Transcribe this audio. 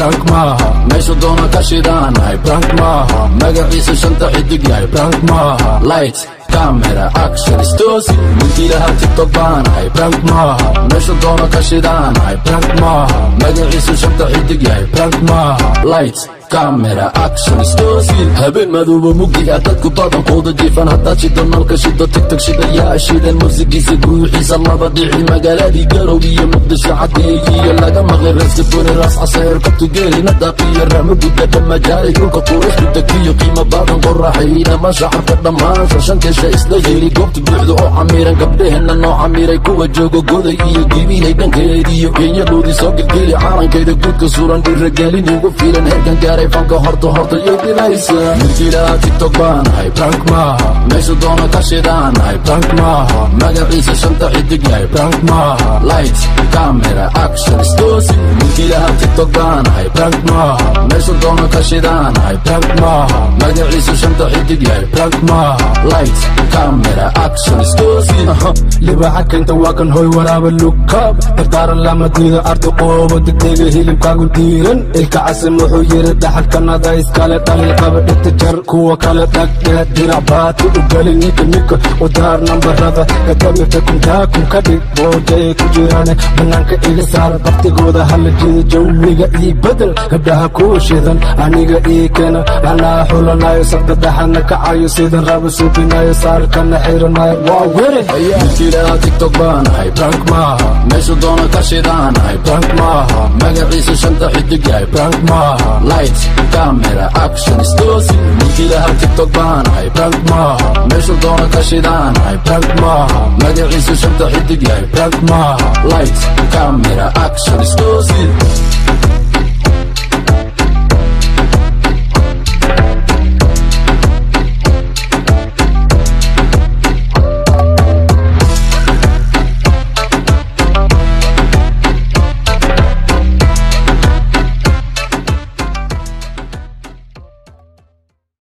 Prank maaha. Meesha doono ka shidaanahay, prank maaha. Magaciisa shanta xidig yahay, prank maaha. Light, camera, action, istoosi. Mulkiilaha TikTok baanahay, prank maaha. Meesha doono ka shidaanahay, prank maaha. Magaciisu shanta xidig yahay, prank maaha. Light, camera, action, istoosi. Habeen madooba mugdiga, dadku badankooda jiifan, haddaad shido nalka, shido TikTok, shida yaa shidan musigiisa guuxiisa laba dhici magaaladii Garow iyo Muqdisho cadeeyiyo laga maqlay Raskaboni, Ras Caseer, Kabtugeelina daaqiyo ramo guda dhamajaalay dhulka quruxdu degiyo qiimo badan qoraxaynama shacabka dhammaan shanshankeesha isla heli goobta buuxda oo camiiran, gabdhaheenna noo camiiray, kuwa jooga Goday iyo Gibilay dhankeediyo Kenyadoodii soo gelgeli, calankeeda guudka suran dhiiragelin igu filan, heerkan gaaray fanka horta horta iyo dhibaysa. Mulkiilaha TikTok baanahay, prank maaha. Meesha doono ka shidaanahay, prank maaha. Magaciisa shanta xidig yahay, prank maaha. Light, camera, action, istoosi. Mulkiilaha TikTok baanahay, prank maaha. Meesha doono ka shidaanahay, prank maaha. Magaciisa shanta xidig yahay, prank maaha. Light, camera, action, istoosi. Libaaxa keynta waa kan hoy waraaba lukaab dardaaran lama diido ardi qoobo degdega hilibkaagu diiran ilka casim wuxuu yiri dhaxalkanada iskale dhalin qaba dhigta jar kuwa kale dhagdhe dirac baati u geli nika nika u daar nambarada kadamirta kuntaakun ka dhig boojay ku jiraan banaanka iga saar baktigooda hala jiida jawiga ii bedel gabdhaha kuu shidan aniga ii keena anaa xulanayo sabta dhaxana kacayo sidan rabo suubinayo saarkana xiranayo waa were. Mulkiilaha TikTok baanahay, prank maaha. Meesha doono ka shidaanahay, prank maaha. Magaciisa shanta xidig yahay, prank maaha. Light, camera, action, istoosi. Mulkiilaha TikTok baanahay, prank maaha. Meesha doono ka shidaanahay, prank maaha. Magaciisa shanta xidig yahay, prank maaha. Light, camera, action, istoosi.